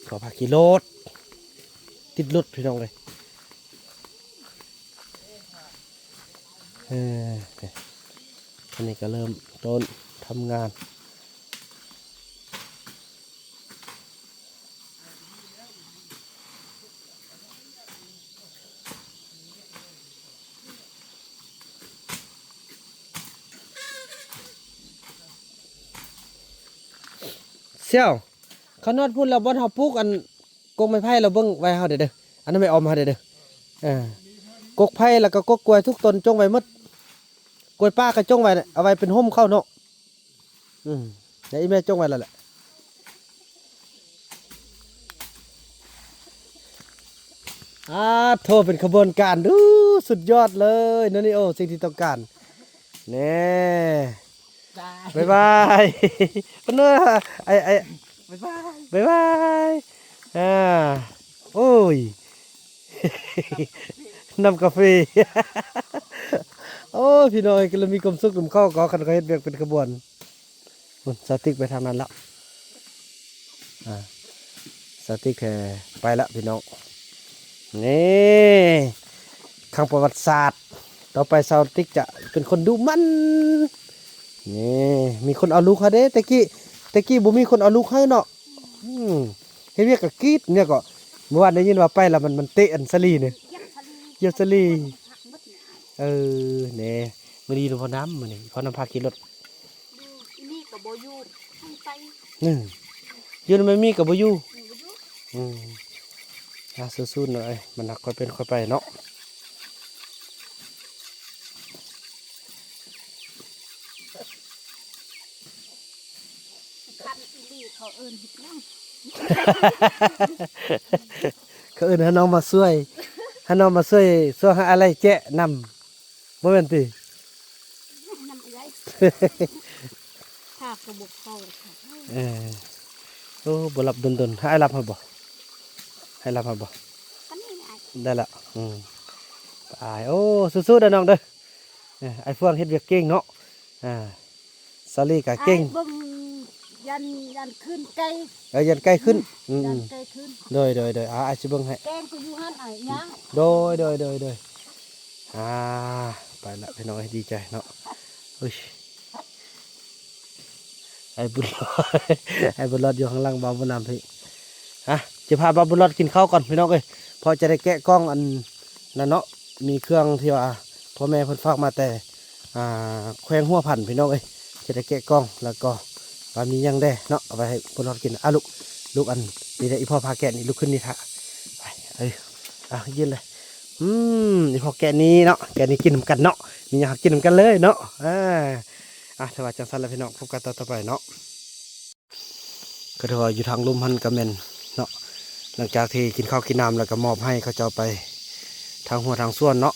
ຂໍພາຂີ່ລົດ ຕິດລົດ ພີ່ນ້ອງເອີຍ. ເອີ ອັນນີ້ກໍເລີ່ມຕົ້ນທຳງານ. ສ່ຽວ ເຂົານອດພຸ້ນແລ້ວ ບ່ອນເຮົາປູກອັນ ກົກໄມ້ໄຜ່ ລາວເບິ່ງໄວ້ເຮົາແດ່ເດີ ອັນນັ້ນໄມ້ອອມເຮົາແດ່ເດີ. ເອີ ກົກໄຜ່ ແລ້ວກໍກົກກ້ວຍທຸກຕົ້ນ ຈົ່ງໄວ້ໝົດ ກ້ວຍປ່າກໍຈົ່ງໄວ້ ເອົາໄວ້ເປັນຮົ່ມເຂົາເນາະ. ອືມ ແລ້ວອີ່ແມ່ຈົ່ງໄວ້ແລ້ວແຫຼະ. ອາໂທ ເປັນຂະບວນການ ດູ ສຸດຍອດເລີຍ ໂນນິໂອ ສິ່ງທີ່ຕ້ອງການ ແນ່ ບາຍບາຍ ເພິ່ນວ່າ ໄອ້ ໄອ້ ບາຍບາຍ ບາຍບາຍ ອ່າ ໂອ້ຍ ນ້ຳກາເຟ ໂອ້ຍ ພີ່ນ້ອງເອີຍ ກໍເລີຍມີຄວາມສຸກນຳເຂົາ ກໍຄັນເຂົາເຮັດວຽກເປັນຂະບວນ. ພຸ້ນ ສາວຕິກໄປທາງນັ້ນແລ້ວ ອ່າ ສາວຕິກແທ້ໄປລະພີ່ນ້ອງ ນີ້ ຄັ້ງປະຫວັດສາດ ຕໍ່ໄປສາວຕິກຈະເປັນຄົນດຸໝັ່ນ ນີ້ ມີຄົນເອົາລູກໃຫ້ເດ້ ແຕ່ກີ້ ແຕ່ກີ້ບໍ່ມີຄົນເອົາລູກໃຫ້ເນາະ ອືມ ເຮັດວຽກກໍກຣີດ ແນວກໍ ເມື່ອວານໄດ້ຍິນວ່າໄປລະ ມັນ ມັນເຕະອັນສາລີນີ້ ຢຽບສາລີ ເອີ ແນ່ ມື້ນີ້ນຳພໍ່ນ້ຳ ມື້ນີ້ພໍ່ນ້ຳພາຂີ່ລົດ ຢູ່ອີ່ນີ້ກໍບໍ່ຢູ່ ໄປ ອືມ ຢູ່ນຳແມ່ມີກໍບໍ່ຢູ່ ບໍ່ຢູ່ ອືມ ອ່າ ສູ້ໆ ໜ້ອຍ ມັນຫາກຄ່ອຍເປັນຄ່ອຍໄປເນາະ. ຄັນອີ່ຫຼີເຂົາເອີ້ນເຮັດຫຍັງ? ເຂົາເອີ້ນໃຫ້ນ້ອງມາຊ່ວຍ ໃຫ້ນ້ອງມາຊ່ວຍ ຊ່ວຍຫາອາໄຫຼ່ແຈະນຳ ບໍ່ແມ່ນຕິ? ນຳເອື້ອຍ ພາກະບົກເຂົ້າ ເອີ ໂອ້ ບໍ່ຫຼັບດົນໆ ໃຫ້ອ້າຍຫຼັບໃຫ້ບໍ່? ໃຫ້ຫຼັບໃຫ້ບໍ່? ປານນີ້ອ້າຍ ໄດ້ລະ ອືມ ອ້າຍ ໂອ້ ສູ້ໆ ເດີນ້ອງເດີ ເອີ ອ້າຍເຟືອງເຮັດວຽກເກັ່ງເນາະ ອ່າ ສາລີກະເກັ່ງ ອ້າຍເບິ່ງ ຢ້ານ ຢ້ານຂຶ້ນໄກ ເອີ ຢ້ານໄກຂຶ້ນ ອືມ ອືມ ຢ້ານໄກຂຶ້ນ ໂດຍ ໂດຍ ໂດຍ ອາ ອ້າຍຊິເບິ່ງໃຫ້ ແກງກໍຢູ່ຫັ້ນອ້າຍ ຍ່າງ ໂດຍ ໂດຍ ໂດຍ ໂດຍ ອາ ໄປລະພີ່ນ້ອງເອີຍ ດີໃຈເນາະ ອຸ້ຍ ອ້າຍບຸນລອດ ອ້າຍບຸນລອດຢູ່ຂ້າງຫຼັງບ່າວບຸນນຳພີ້ ຮະ ຈະພາບ່າວບຸນລອດກິນເຂົ້າກ່ອນພີ່ນ້ອງເອີຍ ເພາະຈະໄດ້ແກະກ່ອງອັນນັ້ນເນາະ ມີເຄື່ອງທີ່ວ່າພໍ່ແມ່ເພິ່ນຝາກມາແຕ່ ອ່າ ແຂວງຫົວພັນພີ່ນ້ອງເອີຍ ຈະໄດ້ແກະກ່ອງ ແລ້ວກໍວ່າມີຫຍັງແດ່ເນາະ ເອົາໄວ້ໃຫ້ບຸນລອດກິນ ອາ ລຸກ ລຸກ ອັນນີ້ແຫຼະ ອີ່ພໍ່ພາແກະນີ້ ລຸກຂຶ້ນນີ້ຖ້າ ໄປ ເອີ ເອົາ ຢືນເລີຍ ອືມ ອີ່ພໍ່ແກະນີ້ເນາະ ແກະນີ້ກິນນຳກັນເນາະ ມີຫຍັງເຮົາກິນນຳກັນເລີຍເນາະ ອາ ອາ ຖ້າວ່າຈັ່ງຊັ້ນລະພີ່ນ້ອງ ພົບກັນຕອນຕໍ່ໄປເນາະ. ກໍຖືວ່າຢູ່ທາງລຸ່ມຫັ້ນກໍແມ່ນເນາະ ຫຼັງຈາກທີ່ກິນເຂົ້າກິນນ້ຳແລ້ວກໍມອບໃຫ້ເຂົາເຈົ້າໄປທາງຮົ້ວທາງສວນເນາະ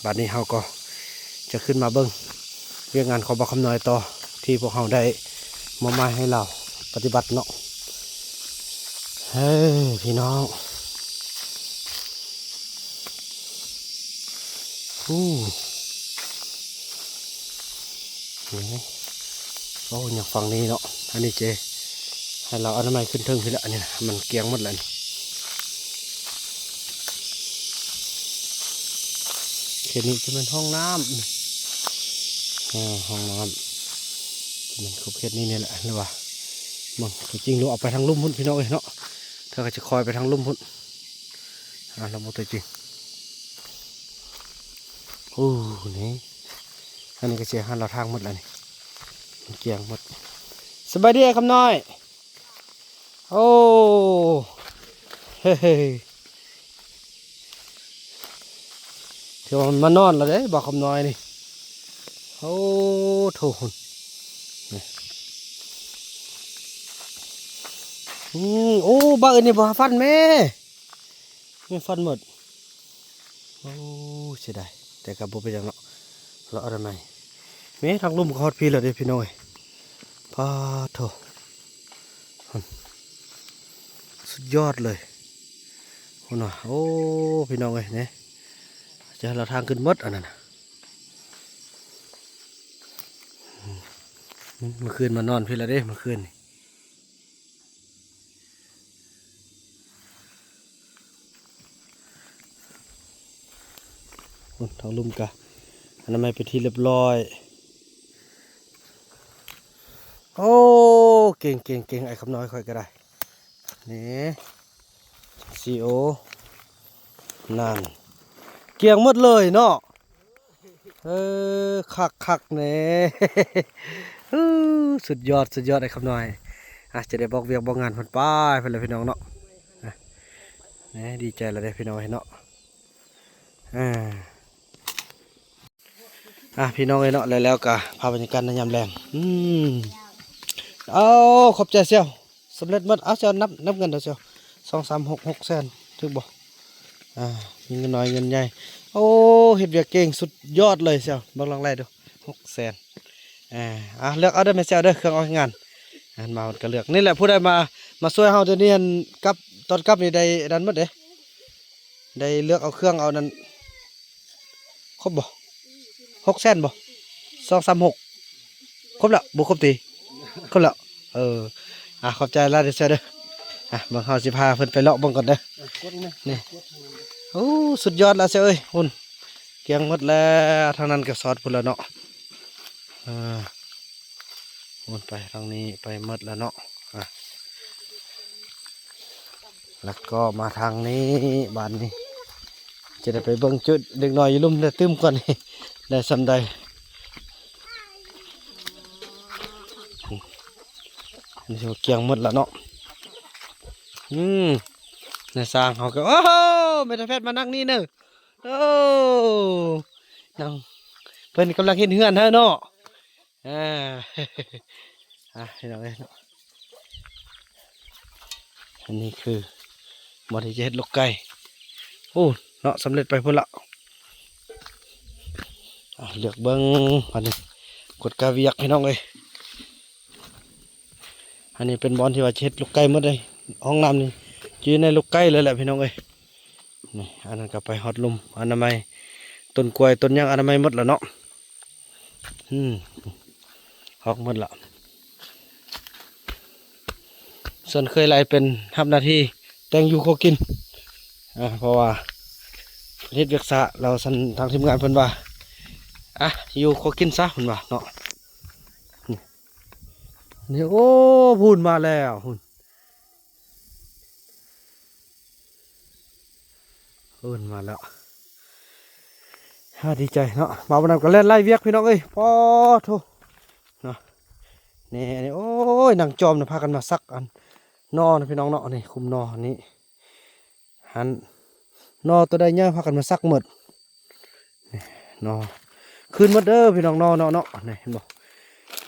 ບາດນີ້ເຮົາກໍຈະຂຶ້ນມາເບິ່ງວຽກງານຂອງບ່າວຄຳນ້ອຍຕໍ່ ທີ່ພວກເຮົາໄດ້ມອບໝາຍໃຫ້ລາວປະຕິບັດເນາະ ເອີ ພີ່ນ້ອງ. ໂອ້ ນີ້ ໂອ້ ຍັງຝັ່ງນີ້ເນາະ ອັນນີ້ເຈ ໃຫ້ລາວອະນາໄມຂຶ້ນເທິງພີ້ລະ ອັນນີ້ນະ ມັນກຽງໝົດລະນີ້ ເຂດນີ້ຈະແມ່ນຫ້ອງນ້ຳ ອ່າ ຫ້ອງນ້ຳ ຈະແມ່ນຂອບເຂດນີ້ນີ້ແຫຼະ ຫຼືວ່າ ເບິ່ງ ຕົວຈິງເນາະ ອອກໄປທາງລຸ່ມພຸ້ນ ພີ່ນ້ອງເອີຍເນາະ ເທື່ອກໍຈະຄອຍໄປທາງລຸ່ມພຸ້ນ. ອ່າ ລະບົບຕົວຈິງ ໂອ້ ນີ້ ອັນນີ້ກໍເສຍຫານລາວທາງໝົດລະນີ້ ມັນກຽງໝົດ ສະບາຍດີອ້າຍຄຳນ້ອຍ ໂອ້ ເຮີ້ຍ ຖືວ່າມັນມານອນລະເດ້ ບ່າວຄຳນ້ອຍນີ້ ໂອ້ ໂທ້ ນີ້ ອືມ ໂອ້ ບາດນີ້ບໍ່ຟັນແມ່ ແມ່ນຟັນໝົດ ໂອ້ ເສຍດາຍ ແຕ່ກໍບໍ່ເປັນຫຍັງເນາະ ເລາະອະນາໄມ ແມ່ ທາງລຸ່ມກໍຮອດພີ້ແລ້ວເດ້ພີ່ນ້ອງເອີຍ ປາດໂທ້ ສຸດຍອດເລີຍ ພຸ້ນນະ ໂອ້ ພີ່ນ້ອງເອີຍ ນີ້ ຈະລະທາງຂຶ້ນໝົດອັນນັ້ນນະ ອືມ ມື້ຄືນມານອນພີ້ລະເດ້ ມື້ຄືນນີ້ ໂອ້ ທາງລຸ່ມກະອະນາໄມເປັນທີ່ລຽບຮ້ອຍ ໂອ້ ເກັ່ງໆໆ ອ້າຍຄຳນ້ອຍຂ້ອຍກໍໄດ້ ນີ້ ຊີໂອ ນັ້ນ ກຽງໝົດເລີຍເນາະ ເອີ ຄັກໆ ແນ່ ສຸດຍອດ ສຸດຍອດ ອ້າຍຄຳນ້ອຍ ອາ ຈະໄດ້ບອກວຽກບອກງານເພິ່ນໄປ ເພິ່ນລະພີ່ນ້ອງເນາະ ອາ ແນ່ ດີໃຈລະເດ້ພີ່ນ້ອງເນາະ ອາ ອາ ພີ່ນ້ອງເອີຍເນາະ ແລ້ວ ແລ້ວກະພາບບັນຍາກາດໃນຍາມແລງ ອືມ ເອົາ ຂອບໃຈສ່ຽວ ສຳເລັດໝົດ ເອົາ ສ່ຽວ ນັບ ນັບເງິນເດີສ່ຽວ ສອງ ສາມ ຫົກ ຫົກແສນ ຖືກບໍ່ ອາ ມີເງິນນ້ອຍເງິນໃຫຍ່ ໂອ້ ເຮັດວຽກເກັ່ງສຸດຍອດເລີຍສ່ຽວ ເບິ່ງຫຼັງໄລ່ດູ ຫົກແສນ ອາ ອາ ເລືອກເອົາເດີແມ່ສ່ຽວເດີ ເຄື່ອງອອກແຮງງານ ອັນມາເພິ່ນກໍເລືອກ ນີ້ແຫຼະ ຜູ້ໃດມາ ມາຊ່ວຍເຮົາດຽວນີ້ ອັນກັບ ຕອນກັບນີ້ໄດ້ອັນນັ້ນໝົດເດ້ ໄດ້ເລືອກເອົາເຄື່ອງເອົານັ້ນ ຄົບບໍ່ ຫົກແສນບໍ່ ສອງ ສາມ ຫົກ ຄົບແລ້ວ ບໍ່ຄົບຕິ ຄົບແລ້ວ ເອີ ອາ ຂອບໃຈຫຼາຍເດີແຊວເດີ ອາ ເບິ່ງເຮົາຊິພາເພິ່ນໄປເລາະເບິ່ງກ່ອນເດີ ນີ້ ໂອ້ ສຸດຍອດລະແຊວເອີຍ ພຸ້ນ ກຽງໝົດແລ້ວ ທາງນັ້ນກໍຊອດພຸ້ນລະເນາະ ເອີ ພຸ້ນໄປທາງນີ້ໄປໝົດລະເນາະ ອາ ແລ້ວກໍມາທາງນີ້ ບາດນີ້ຈະໄດ້ໄປເບິ່ງຈຸດເດັກນ້ອຍຢູ່ລຸ່ມ ໄດ້ຕື່ມກ່ອນ ໄດ້ສ່ຳໃດ ນີ້ຖືວ່າກຽງໝົດລະເນາະ ອືມ ນາຍຊ່າງເຮົາກໍ ໂອ້ໂຫ ແມ່ນຕາແພດມານັ່ງນີ້ເນີ ໂອ້ ນັ່ງ ເພິ່ນກຳລັງເຮັດເຮືອນໃຫ້ເນາະ ອ່າ ອ່າ ພີ່ນ້ອງເອີຍເນາະ ອັນນີ້ຄືບ່ອນທີ່ຈະເຮັດລູກໄກ່ ໂອ້ ເນາະ ສຳເລັດໄປພຸ້ນລະ ອ່າ ເລືອກເບິ່ງ ບາດນີ້ກວດກາວຽກ ພີ່ນ້ອງເອີຍ ອັນນີ້ເປັນບ່ອນທີ່ວ່າຈະເຮັດລູກໄກ່ໝົດເລີຍ ຫ້ອງນ້ຳນີ້ຈະຢູ່ໃນລູກໄກ່ເລີຍແຫຼະ ພີ່ນ້ອງເອີຍ ນີ້ ອັນນັ້ນກໍໄປຮອດລຸ່ມ ອະນາໄມ ຕົ້ນກ້ວຍ ຕົ້ນຫຍັງ ອະນາໄມໝົດລະເນາະ ອືມ ອອກໝົດລະ. ສ່ວນເຂີຍຫຼາຍເປັນຮັບໜ້າທີ່ແຕ່ງຢູ່ຄົວກິນ ອາ ເພາະວ່າເຮັດວຽກຊ້າ ແລ້ວຊັ້ນທາງທີມງານເພິ່ນວ່າ ອາ ຢູ່ຄົວກິນຊະ ເພິ່ນວ່າເນາະ. ນີ້ ນີ້ ໂອ້ ພຸ້ນມາແລ້ວ ພຸ້ນ ເອີ້ນມາແລ້ວ ອາ ດີໃຈເນາະ. ມາວັນນັ້ນກໍແລ່ນໄລ່ວຽກ ພີ່ນ້ອງເອີຍ ປາໂທ້ເນາະ. ນີ້ ນີ້ ໂອ້ຍ ນັ່ງຈອມນະ ພາກັນມາສັກອັນໜໍ່ນະ ພີ່ນ້ອງເນາະ. ນີ້ ຄຸມໜໍ່ນີ້ ຫັ້ນ ໜໍ່ໂຕໃດໃຫຍ່ພາກັນມາສັກໝົດ. ນີ້ ໜໍ່ ຄືນໝົດເດີ ພີ່ນ້ອງ ໜໍ່ເນາະ ເນາະ. ນີ້ ເຫັນບໍ່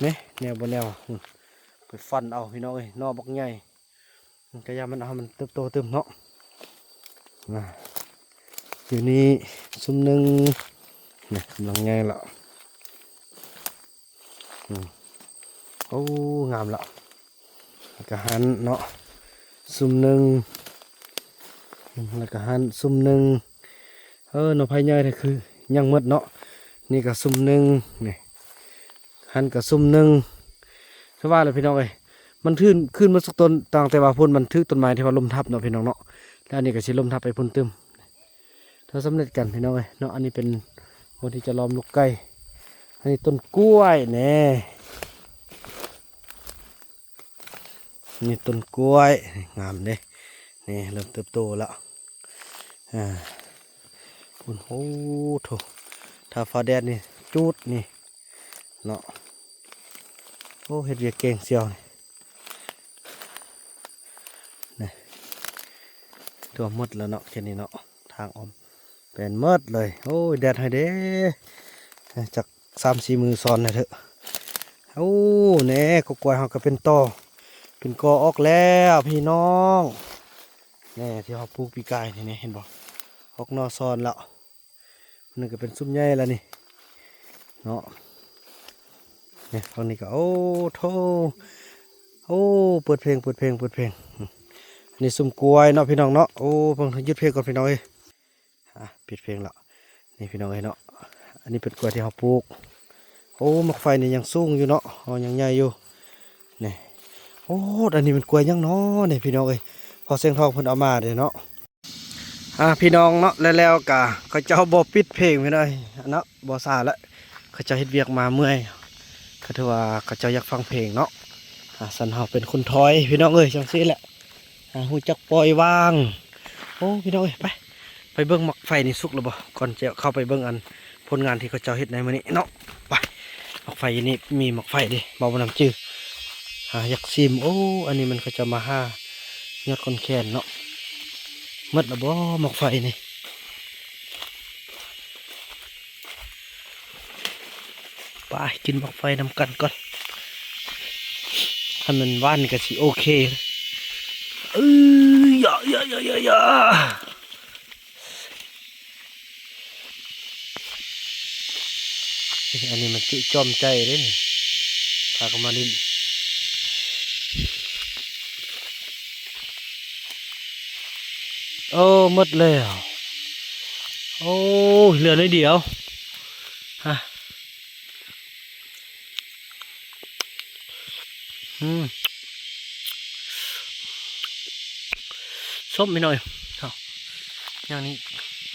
ນີ້ ແນວບໍ່ແນວ ໄປຟັນເອົາ ພີ່ນ້ອງເອີຍ ໜໍ່ບັກໃຫຍ່. ມັນກະຢ່າມັນເອົາ ມັນເຕີບໂຕຕື່ມເນາະ. ອາ ຢູ່ນີ້ຊຸມໜຶ່ງ ນີ້ກຳລັງໃຫຍ່ລະ. ອືມ ໂອ້ ງາມລະ. ແລ້ວກະຫັ້ນເນາະ ຊຸມໜຶ່ງ ອືມ ແລ້ວກະຫັ້ນຊຸມໜຶ່ງ. ເອີ ໜໍ່ໄຜ່ໃຫຍ່ແທ້ ຄືຍັງໝົດເນາະ. ນີ້ກະຊຸມໜຶ່ງ ນີ້ ຫັ້ນກະຊຸມໜຶ່ງ. ຄືວ່າແຫຼະ ພີ່ນ້ອງເອີຍ ມັນຄືນ ຄືນໝົດທຸກຕົ້ນ ຕ່າງແຕ່ວ່າພຸ້ນມັນຖືກຕົ້ນໄມ້ທີ່ວ່າລົມທັບເນາະ ພີ່ນ້ອງເນາະ. ແລ້ວອັນນີ້ກະຊິລົມທັບໄປພຸ້ນຕື່ມ. ຖ້າສຳເລັດກັນ ພີ່ນ້ອງເອີຍເນາະ. ອັນນີ້ເປັນບ່ອນທີ່ຈະລ້ອມລູກໄກ່. ອັນນີ້ຕົ້ນກ້ວຍແນ່ ນີ້ຕົ້ນກ້ວຍ ງາມເດ້. ນີ້ເລີ່ມເຕີບໂຕລະ ອາ ພຸ້ນ ໂອ້ໂທ້ ຖ້າຟ້າແດດນີ້ຈູດນີ້ເນາະ. ໂອ້ ເຮັດວຽກເກັ່ງສ່ຽວນີ້ ນີ້ ຖ້ວມໝົດແລ້ວເນາະ ແຄ່ນີ້ເນາະ ທາງອ້ອມ ແປນໝົດເລີຍ. ໂອ້ຍ ແດດໃຫ້ເດ້ ຈັກສາມສີ່ມື້ຊ້ອນແລ້ວເຖາະ. ໂອ້ ແນ່ ກໍກ້ວຍເຮົາກໍເປັນຕໍ ເປັນກໍອອກແລ້ວ ພີ່ນ້ອງ. ແນ່ ທີ່ເຮົາປູກປີກາຍນີ້ ເຫັນບໍ່ ອອກໜໍ່ຊ້ອນແລ້ວ. ນີ້ກໍເປັນຊຸມໃຫຍ່ແລ້ວນີ້ເນາະ. ນີ້ ຝັ່ງນີ້ກໍ ໂອ້ໂທ້ ໂອ້ ເປີດເພງ ເປີດເພງ ເປີດເພງ. ນີ້ຊຸມກ້ວຍເນາະ ພີ່ນ້ອງເນາະ. ໂອ້ ເບິ່ງ ຢຸດເພງກ່ອນ ພີ່ນ້ອງເອີຍ. ອາ ປິດເພງແລ້ວ ນີ້ ພີ່ນ້ອງເອີຍເນາະ. ອັນນີ້ເປັນກ້ວຍທີ່ເຮົາປູກ. ໂອ້ ໝາກໄຟນີ້ຍັງສູງຢູ່ເນາະ ເຮົາຍັງໃຫຍ່ຢູ່ ນີ້. ໂອ້ ອັນນີ້ມັນກ້ວຍຫຍັງເນາະນີ້ ພີ່ນ້ອງເອີຍ ພໍ່ແສງທອງເພິ່ນເອົາມາເດ້ເນາະ. ອາ ພີ່ນ້ອງເນາະ ແລ້ວ ແລ້ວກະເຂົາເຈົ້າບໍ່ປິດເພງ ພີ່ນ້ອງເນາະ ບໍ່ສາລະ ເຂົາເຈົ້າເຮັດວຽກມາເມື່ອຍ ກໍຖືວ່າເຂົາເຈົ້າຢາກຟັງເພງເນາະ. ອາ ຊັ້ນເຮົາເປັນຄົນຖອຍ ພີ່ນ້ອງເອີຍ ຈັ່ງຊີ້ແຫຼະ. ອາ ຮູ້ຈັກປ່ອຍວາງ. ໂອ້ ພີ່ນ້ອງເອີຍ ໄປ ໄປເບິ່ງໝາກໄຟນີ້ສຸກແລ້ວບໍ່ ກ່ອນຈະເຂົ້າໄປເບິ່ງອັນ ຜົນງານທີ່ເຂົາເຈົ້າເຮັດໃນມື້ນີ້ເນາະ. ໄປ ໝາກໄຟຢູ່ນີ້ ມີໝາກໄຟເດ້ ເວົ້າບໍ່ນຳຈື່. ຫາຢາກຊີມ. ໂອ້ ອັນນີ້ມັນເຂົາເຈົ້າມາຫາຍອດຂອນແຂນເນາະ. ໝົດແລ້ວບໍ່ໝາກໄຟນີ້? ໄປກິນໝາກໄຟນຳກັນກ່ອນ ຄັນມັນຫວານກໍຊິໂອເຄ. ເອີຍ ຢາ ຢາ ຢາ ຢາ ຢາ. ອັນນີ້ມັນຈຸຈອມໃຈເດ້ນີ້ ພາກັນມາຫຼິ້ນ. ໂອ້ ໝົດແລ້ວ. ໂອ້ ເຫຼືອໜ້ອຍດຽວ. ຮະ. ອືມ ສົ້ມອີກໜ້ອຍ. ເອົາ ຢ່າງນີ້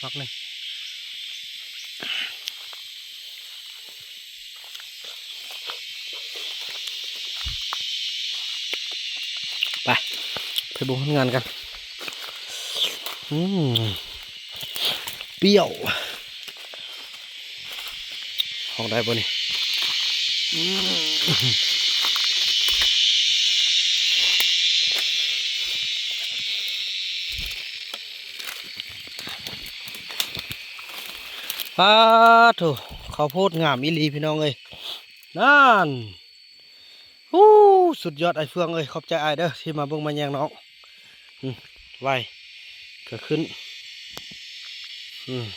ໝາກໜຶ່ງ. ໄປ ໄປເບິ່ງຜົນງານກັນ. ອືມ ປ່ຽວ ອອກໄດ້ບໍ່ນີ້? ອືມ ປາໂທ້ ເຂົ້າໂພດງາມອີ່ຫຼີ ພີ່ນ້ອງເອີຍ ນັ້ນ. ໂອ້ ສຸດຍອດ ອ້າຍເຟືອງເອີຍ ຂອບໃຈອ້າຍເດີ ທີ່ມາເບິ່ງມາແຍງນ້ອງ. ອືມ ໄວກໍຂຶ້ນ. ອືມ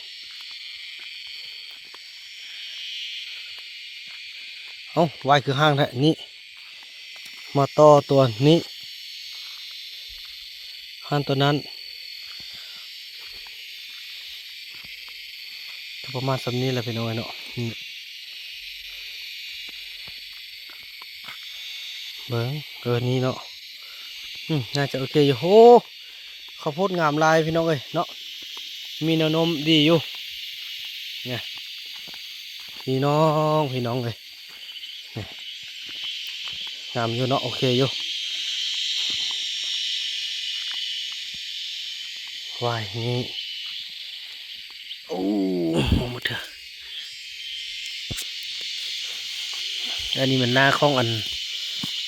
ເອົ້າ ໄວຄືຫ່າງແທ້ ນີ້ ມາຕໍ່ຕົວນີ້ ຫັ້ນຕົວນັ້ນ ກໍປະມານສ່ຳນີ້ແຫຼະ ພີ່ນ້ອງເອີຍເນາະ. ນີ້ ເບິ່ງ ເອີ ນີ້ເນາະ ອືມ ໜ້າຈະໂອເຄຢູ່. ໂອ້ ເຂົ້າໂພດງາມຫຼາຍພີ່ນ້ອງເອີຍເນາະ ມີແນວໂນ້ມດີຢູ່ ນີ້ ພີ່ນ້ອງ ພີ່ນ້ອງເອີຍ ນີ້ ງາມຢູ່ເນາະ ໂອເຄຢູ່. ວາຍ ນີ້ ໂອ້ ໝົດເທື່ອ ອັນນີ້ແມ່ນນາຂອງອັນ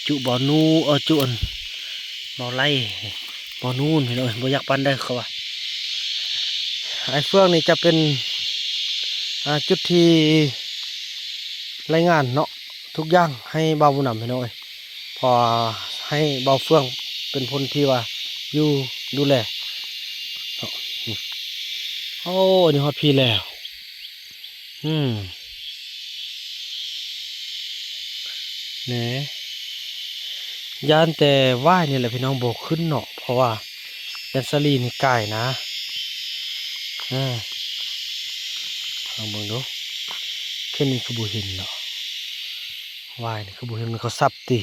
ຈຸບໍ່ນູ ເອີ ຈຸອັນບໍ່ໄຫຼ ບໍ່ນູນ ພີ່ນ້ອງເອີຍ ບໍ່ຢາກປານໃດເຂົາວ່າ. ໄອ້ເຟືອງນີ້ຈະເປັນ ອ່າ ຈຸດທີ່ລາຍງານເນາະ ທຸກຢ່າງໃຫ້ບ່າວບຸນນຳ ພີ່ນ້ອງເອີຍ ເພາະວ່າໃຫ້ບ່າວເຟືອງເປັນຄົນທີ່ວ່າຢູ່ດູແລ. ໂອ້ ອັນນີ້ຮອດພີ້ແລ້ວ ອືມ ແໜ ຢ້ານແຕ່ຫວ້າຍນີ້ແຫຼະພີ່ນ້ອງ ບໍ່ຂຶ້ນເນາະ ເພາະວ່າແດນສາລີນີ້ກາຍນະ. ເອີ ລອງເບິ່ງດູ ເຂດນີ້ຄືບໍ່ເຫັນເນາະ ຫວ້າຍນີ້ຄືບໍ່ເຫັນ ມັນເຂົາສັບຕິ.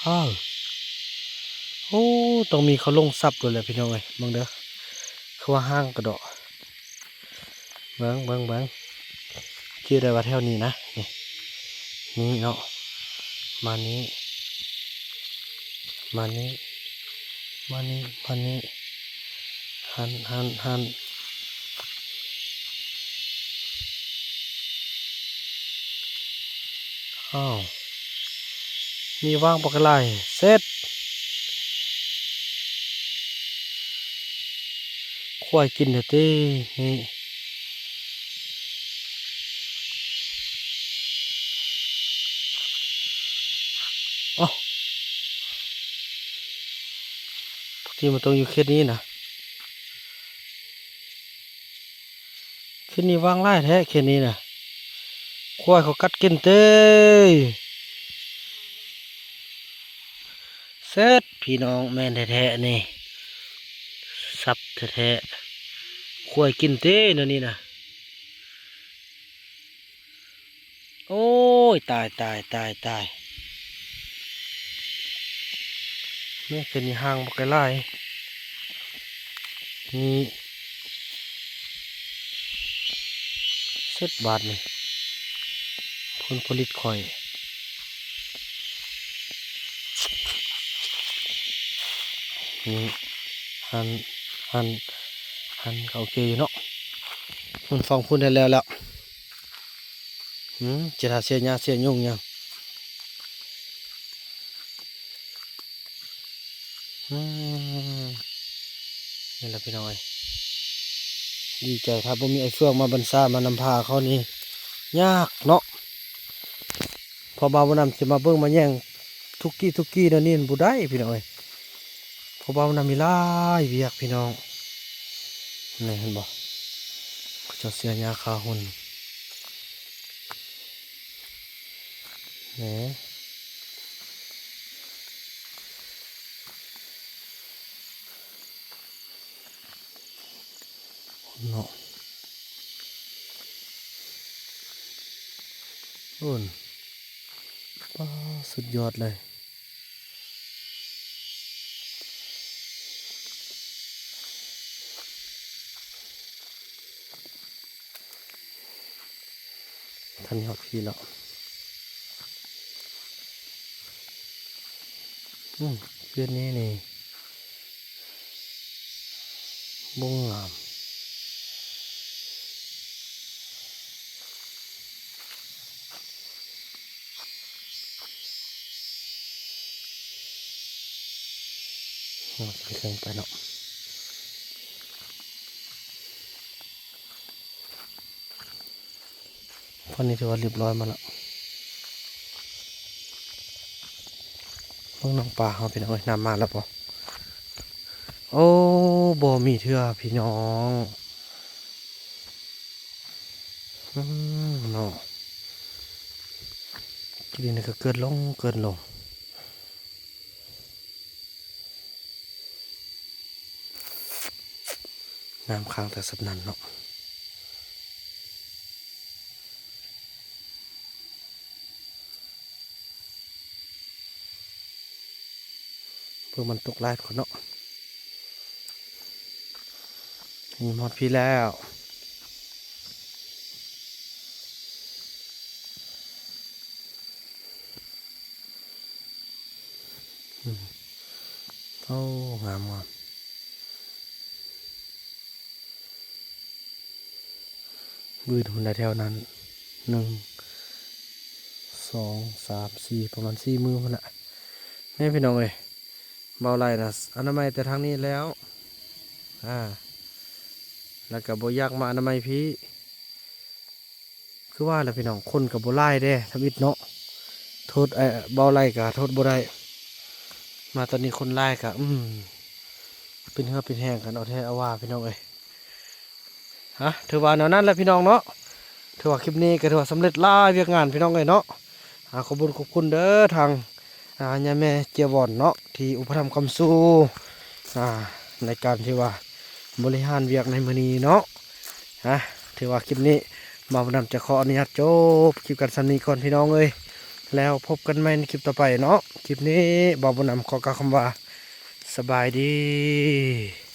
ອ້າວ ໂອ້ ຕ້ອງມີເຂົາລົງສັບໂລດແຫຼະພີ່ນ້ອງເອີຍ. ເບິ່ງເດີ ຄືວ່າຫ່າງກະເດາະ ເບິ່ງ ເບິ່ງ ເບິ່ງ ຄິດໄດ້ວ່າແຖວນີ້ນະ ນີ້ ນີ້ເນາະ ມານີ້ ມານີ້ ມານີ້ ມານີ້ ຫັ້ນ ຫັ້ນ ຫັ້ນ. ອ້າວ ມີຫວ່າງປາກກະໄລ ເສັດ ຄວາຍກິນແທ້ຕິ ນີ້ ເອົ້າ ປົກກະຕິມັນຕ້ອງຢູ່ເຂດນີ້ນະ. ເຂດນີ້ຫວ່າງຫຼາຍແທ້ ເຂດນີ້ນະ ຄວາຍເຂົາກັດກິນເຕີຍ. ເສັດ ພີ່ນ້ອງ ແມ່ນແທ້ໆ ນີ້ ສັບແທ້ໆ ຄວາຍກິນເຕີຍ ແນວນີ້ນະ. ໂອ້ຍ ຕາຍ ຕາຍ ຕາຍ ຕາຍ ແມ່ນເປັນອີ່ຫ່າງບັກຫຼາຍໆ ນີ້ ເສັດບາດນີ້ ຜົນຜະລິດຂ້ອຍ ນີ້ ຫັ້ນ ຫັ້ນ ຫັ້ນ ກະໂອເຄຢູ່ເນາະ ມັນສອງພຸ້ນໄດ້ແລ້ວແລ້ວ. ອືມ ຈະຖ້າເສຍຫຍ້າເສຍຍຸງຫຍັງ ອືມ ນີ້ລະພີ່ນ້ອງເອີຍ ດີໃຈ ຖ້າບໍ່ມີໄອ້ເຟືອງມາບັນຊາມານຳພາເຂົານີ້ ຍາກເນາະ ເພາະບ່າວບຸນນຳຊິມາເບິ່ງມາແຍງທຸກກີ້ທຸກກີ້ແນວນີ້ມັນບໍ່ໄດ້ພີ່ນ້ອງເອີຍ ເພາະບ່າວບຸນນຳມີຫຼາຍວຽກພີ່ນ້ອງ ນີ້ເຫັນບໍ່ ເຂົາເຈົ້າເສຍຫຍ້າຄາຮຸ່ນ ແໜ ເນາະ ໂອ້ນ ປ້າ ສຸດຍອດເລີຍ. ທັນຮອດພີ້ແລ້ວ ອືມ ເຂດນີ້ນີ້ ບົງງາມ ເຮົາຊິເຄື່ອງໄປເນາະ ຕອນນີ້ຖືວ່າລຽບຮ້ອຍມາແລ້ວ ເບິ່ງນ້ອງປາເຮົາ ພີ່ນ້ອງເອີຍ ນ້ຳມາແລ້ວບໍ່? ໂອ້ ບໍ່ມີເທື່ອພີ່ນ້ອງ ອືມ ເນາະ ກິນນີ້ກະເກີດລົງ ເກີດລົງ ນ້ຳຄ້າງແຕ່ສັບນັ້ນເນາະ. ອ ວກມັນຕົກຫຼາຍຄົນເນາະ. ນີ້ຮອດພີ້ແລ້ວ. ອືມ ໂອ້ ງາມໆ. ບືນພຸ້ນລະແຖວນັ້ນ ໜຶ່ງ ສອງ ສາມ ສີ່ ປະມານສີ່ມື້ພຸ້ນລະ. ແມ່ນພີ່ນ້ອງເອີຍ ເບົາໄຫຼນະ ອະນາໄມແຕ່ທາງນີ້ແລ້ວ ອາ ແລ້ວກະບໍ່ຢາກມາອະນາໄມພີ້. ຄືວ່າລະພີ່ນ້ອງ ຄົນກະບໍ່ຫຼາຍເດ້ ທຳອິດເນາະ. ໂທດ ເອີ ເບົາໄຫຼກະໂທດບໍ່ໄດ້. ມາຕອນນີ້ຄົນຫຼາຍກະ ອືມ ເປັນເຫື່ອເປັນແຮງກັນເອົາແທ້ເອົາວ່າ ພີ່ນ້ອງເອີຍ. ຮະ ຖືວ່າແນວນັ້ນແຫຼະພີ່ນ້ອງເນາະ. ຖືວ່າຄລິບນີ້ກໍຖືວ່າສຳເລັດຫຼາຍວຽກງານພີ່ນ້ອງເອີຍເນາະ. ອາ ຂອບບຸນຂອບຄຸນເດີທາງ ອາ ຍາແມ່ເຈຍວອນເນາະ ທີ່ອຸປະຖຳຄ້ຳຊູ ອາ ໃນການທີ່ວ່າບໍລິຫານວຽກໃນມື້ນີ້ເນາະ. ອາ ຖືວ່າຄລິບນີ້ບ່າວບຸນນຳຈະຂໍອະນຸຍາດຈົບຄລິບກັນສ່ຳນີ້ກ່ອນພີ່ນ້ອງເອີຍ. ແລ້ວພົບກັນໃໝ່ໃນຄລິບຕໍ່ໄປເນາະ. ຄລິບນີ້ບ່າວບຸນນຳຂໍກ່າວຄຳວ່າ ສະບາຍດີ.